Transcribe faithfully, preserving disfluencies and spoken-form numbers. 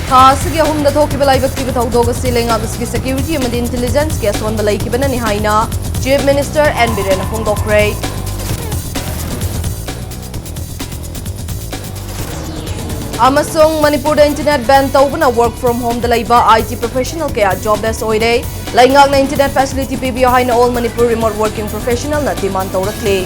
ꯊꯥ ꯑꯁꯤꯒꯤ ꯑꯍꯨꯝꯗ ꯊꯣꯛꯈꯤꯕ ꯂꯥꯏꯕꯛ ꯊꯤꯕ ꯊꯧꯗꯣꯛ ꯑꯁꯤ ꯂꯩꯉꯥꯛ ꯑꯁꯤꯒꯤ security ꯑꯃꯗꯤ intelligence ꯀꯤ ꯑꯁꯣꯟꯕ ꯂꯩꯈꯤꯕꯅꯅꯤ ꯍꯥꯏꯅ Chief Minister N ꯕꯤꯔꯦꯟꯅ ꯐꯣꯡꯗꯣꯛꯈ꯭ꯔꯦ꯫ ꯑꯃꯁꯨꯡ ꯃꯅꯤꯄꯨꯔꯗ internet ban ꯇꯧꯕꯅ work from home ꯗ ꯂꯩꯕ I T professional ꯀꯌꯥ jobless ꯑꯣꯏꯔꯦ꯫ ꯂꯩꯉꯥꯛꯅ internet facility ꯄꯤꯕꯤꯌꯨ ꯍꯥꯏꯅ All Manipur Remote Working Professional ꯅ demand ꯇꯧꯔꯛꯂꯤ꯫